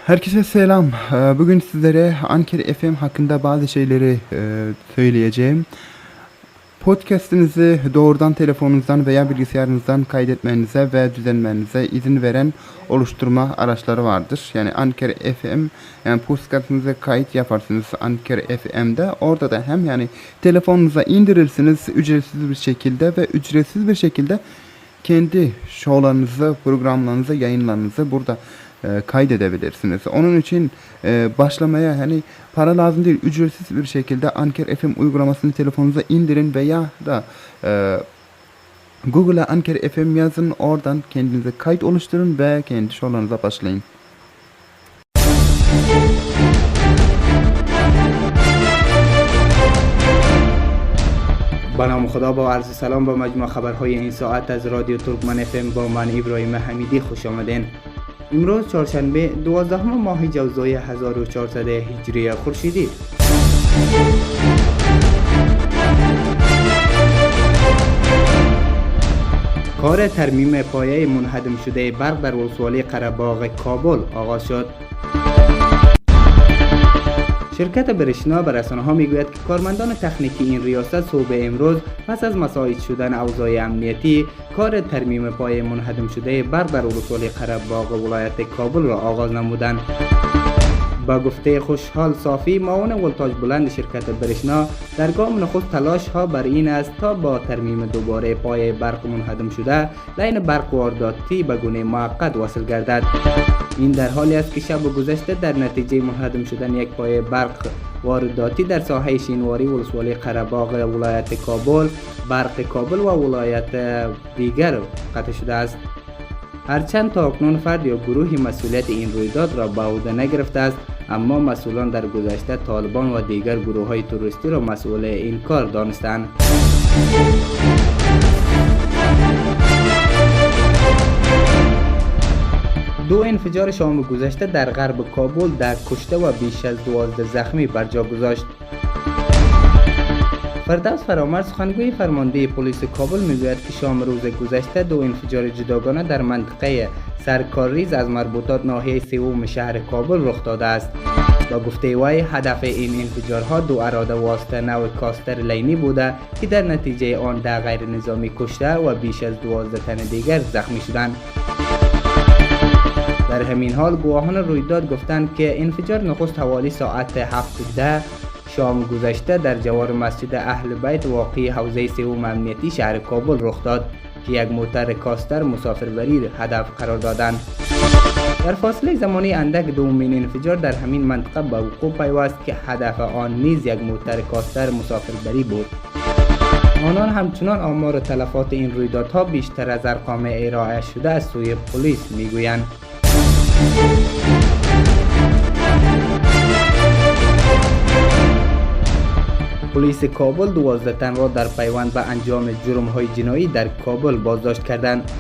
Herkese selam. Bugün sizlere Anchor FM hakkında bazı şeyleri söyleyeceğim. Podcast'inizi doğrudan telefonunuzdan veya bilgisayarınızdan kaydetmenize ve düzenlemenize izin veren oluşturma araçları vardır. Yani Anchor FM, yani podcast'ınıza kayıt yaparsınız Anchor FM'de. Orada da hem yani telefonunuza indirirsiniz ücretsiz bir şekilde ve ücretsiz bir şekilde kendi şovlarınızı, programlarınızı, yayınlarınızı burada kaydedebilirsiniz. Onun için başlamaya hani para lazım değil. Ücretsiz bir şekilde Anchor FM uygulamasını telefonunuza indirin veya da Google'a Anchor FM yazın. Oradan kendinize kayıt oluşturun ve kendi şovlarınıza başlayın. با نام خدا، با عرض سلام، با مجموع خبرهای این ساعت از رادیو ترکمن FM با من ابراهیم حمیدی خوش آمدین. امروز چهارشنبه، 12 ماه جوزای 1400 هجری خورشیدی. کار ترمیم پایه منهدم شده برق در ولسوالی قره‌باغ کابل آغاز شد. شرکت برشنا به رسانه‌ها میگوید که کارمندان تکنیکی این ریاست صبح امروز پس از مساعد شدن اوضاع امنیتی کار ترمیم پایه منهدم شده برق در ولسوالی قره‌باغ ولایت کابل را آغاز نمودند. با گفته خوشحال صافی، معاون ولتاژ بلند شرکت برشنا، در گام نخست تلاش ها بر این است تا با ترمیم دوباره پایه برق منهدم شده لاین برق وارداتی به گونه موقت وصل گردد. این در حالی است که شب گذشته در نتیجه منهدم شدن یک پایه برق وارداتی در ساحه شینواری ولسوالی قره‌باغ ولایت کابل، برق کابل و ولایت دیگر قطع شده است. هرچند تا اکنون فرد یا گروهی مسئولیت این رویداد را به عهده نگرفته است، اما مسئولان در گذشته طالبان و دیگر گروه‌های تروریستی را مسئول این کار دانستند. دو انفجار شام گذشته در غرب کابل 10 کشته و بیش از 12 زخمی بر جا گذاشت. فردوس فرامرز، سخنگوی فرمانده پلیس کابل، میگوید که شام روز گذشته دو انفجار جداگانه در منطقه سرکارریز از مربوطات ناحیه سوم شهر کابل رخ داده است. با گفته وی هدف این انفجارها دو اراده واسطه نوع کاستر لینی بوده که در نتیجه آن 10 غیر نظامی کشته و بیش از 12 تن دیگر زخمی شدند. در همین حال گواهان رویداد گفتند که انفجار نخست حوالی ساعت 7:10 شام گذشته در جوار مسجد اهل بیت واقع حوزه سوم امنیتی شهر کابل رخ داد که یک موتر کاستر مسافربری هدف قرار دادند. در فاصله زمانی اندک دومین انفجار در همین منطقه به وقوع پیوست که هدف آن نیز یک موتر کاستر مسافربری بود. آنان همچنان آمار تلفات این رویدادها بیشتر از ارقام ارائه شده از سوی پلیس میگویند. پلیس کابل 12 تن را در پیوند به انجام جرم‌های جنایی در کابل بازداشت کردند.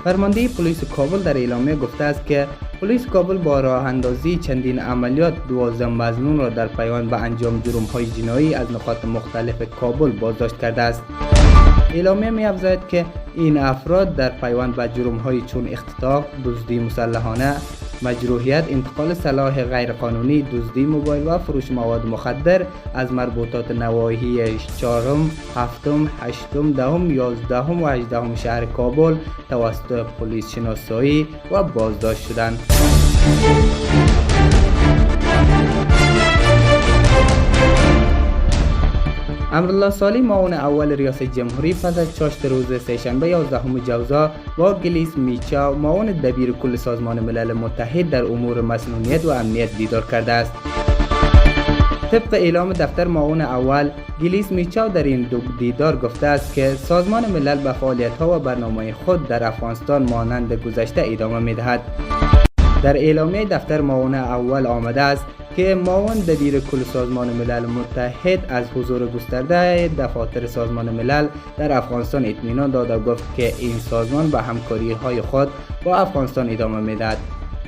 فرمانده پلیس کابل در اعلامیه گفته است که پلیس کابل با راه اندازی چندین عملیات 12 مظنون را در پیوند به انجام جرم‌های جنایی از نقاط مختلف کابل بازداشت کرده است. اعلامیه می‌افزاید که این افراد در پیوند به جرم‌های چون اختطاف، دزدی مسلحانه، مجروحیت، انتقال سلاح غیرقانونی، دزدی موبایل و فروش مواد مخدر از مربوطات نواحی 4، 7، 8، 10، 11 و 18 شهر کابل توسط پلیس شناسایی و بازداشت شدند. امرالله صالح، معاون اول ریاست جمهوری، پس از چاشت روز سه‌شنبه 11 جوزا با گلیس میچا، معاون دبیر کل سازمان ملل متحد در امور مسنونیت و امنیت دیدار کرده است. طبق اعلام دفتر معاون اول، گلیس میچا در این دو دیدار گفته است که سازمان ملل به فعالیت‌ها و برنامه خود در افغانستان مانند گذشته ادامه می‌دهد. در اعلامیه دفتر معاون اول آمده است که معاون دبیر کل سازمان ملل متحد از حضور گسترده دفاتر سازمان ملل در افغانستان اطمینان داد و گفت که این سازمان به همکاری‌های خود با افغانستان ادامه می‌دهد.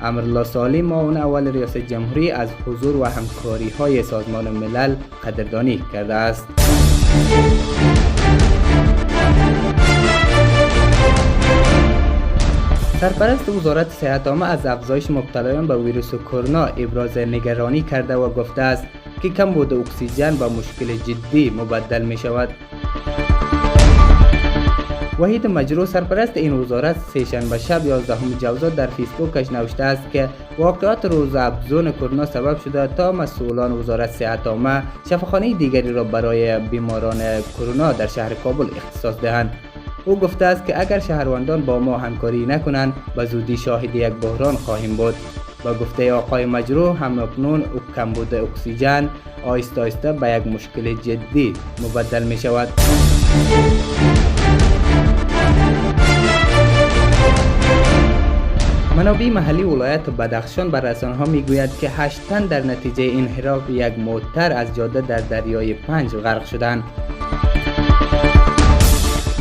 امرالله صالح، معاون اول ریاست جمهوری، از حضور و همکاری‌های سازمان ملل قدردانی کرده است. سرپرست وزارت صحت عامه از افزایش مبتلایان به ویروس کرونا ابراز نگرانی کرده و گفته است که کمبود اکسیژن به مشکل جدی مبدل می شود. وحید مجروح سرپرست این وزارت سه‌شنبه شب 11 جوزا در فیسبوکش نوشته است که واقعات روز افزون کرونا سبب شده تا مسئولان وزارت صحت عامه شفاخانه دیگری را برای بیماران کرونا در شهر کابل اختصاص دهند. او گفته است که اگر شهروندان با ما همکاری نکنند به زودی شاهد یک بحران خواهیم بود. با گفته آقای مجروح همکنون کمبود اکسیژن آهسته آهسته به یک مشکل جدی مبدل می شود. منابع محلی ولایت بدخشان بر رسانه‌ها میگوید که 8 تن در نتیجه انحراف یک موتر از جاده در دریای پنج غرق شدند.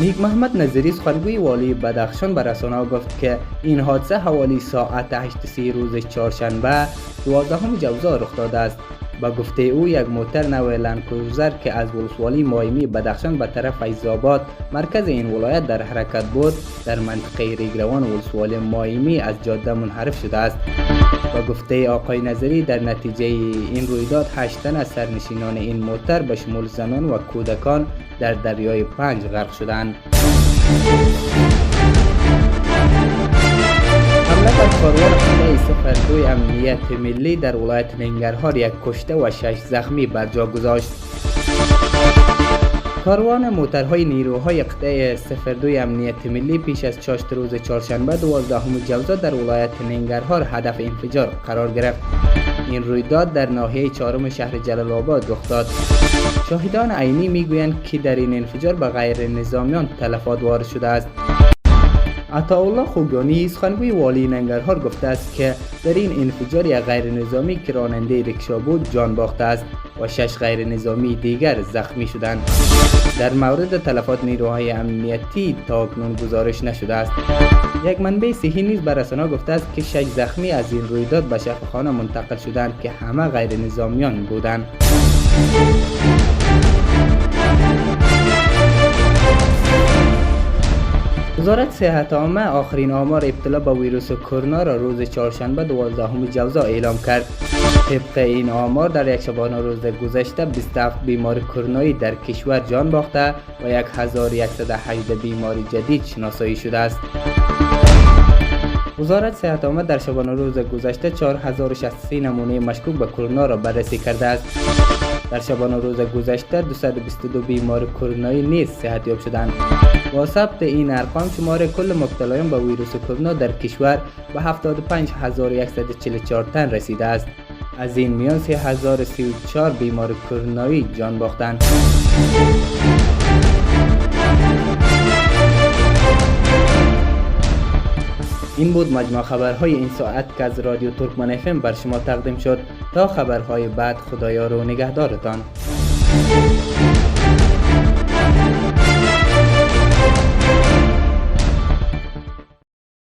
نیک محمد نظری سخنگوی والی بدخشان بر رسانه‌ها گفت که این حادثه حوالی ساعت 8:30 روز چهارشنبه 12 جوزا رخ داده است. با گفته او یک موتر نوع لندکروزر که از ولسوالی مایمی بدخشان به طرف فیض‌آباد مرکز این ولایت در حرکت بود در منطقه ریگروان ولسوالی مایمی از جاده منحرف شده است. با گفته آقای نظری در نتیجه این رویداد 8 تن از سرنشینان این موتر به شمول زنان و کودکان در دریای پنج غرق شدند. حمله بر کاروان قطعه 02 امنیت ملی در ولایت ننگرهار یک کشته و 6 زخمی بر جا گذاشت. کاروان موترهای نیروهای قطعه 02 امنیت ملی پیش از چاشت روز چهارشنبه 12 جوزا در ولایت ننگرهار هدف انفجار قرار گرفت. این رویداد در ناحیه 4 شهر جلال آباد رخ داد. شاهدان عینی میگویند که در این انفجار به غیر نظامیان تلفات وارد شده است. عطاالله خوگانی سخنگوی والی ننگرهار گفته است که در این انفجار یک غیر نظامی که راننده ریکشا بود جان باخته است و 6 غیر نظامی دیگر زخمی شدند. در مورد تلفات نیروهای امنیتی تاکنون گزارش نشده است. یک منبع صحی نیز بر رسانه‌ها گفته است که 6 زخمی از این رویداد به شفاخانه منتقل شدند که همه غیر نظامیان بودند. وزارت صحت عامه آخرین آمار ابتلا به ویروس کرونا را روز چهارشنبه 12 جوزا اعلام کرد. طبق این آمار در یک شبانه روز گذشته 27 بیمار کرونایی در کشور جان باخته و 1118 بیمار جدید شناسایی شده است. وزارت صحت عامه در شبانه روز گذشته 4063 نمونه مشکوک به کرونا را بررسی کرده است. در شبانه روز گذشته 222 بیمار کرونایی نیز صحتیاب شدند. با ثبت این ارقام شمار کل مبتلایان به ویروس کرونا در کشور به 75144 تن رسیده است. از این میان 3034 بیمار کرونایی جان باختند. این بود مجموع خبرهای این ساعت که از رادیو ترکمن اف ام بر شما تقدیم شد. تا خبرهای بعد خدایا رو نگهدارتان.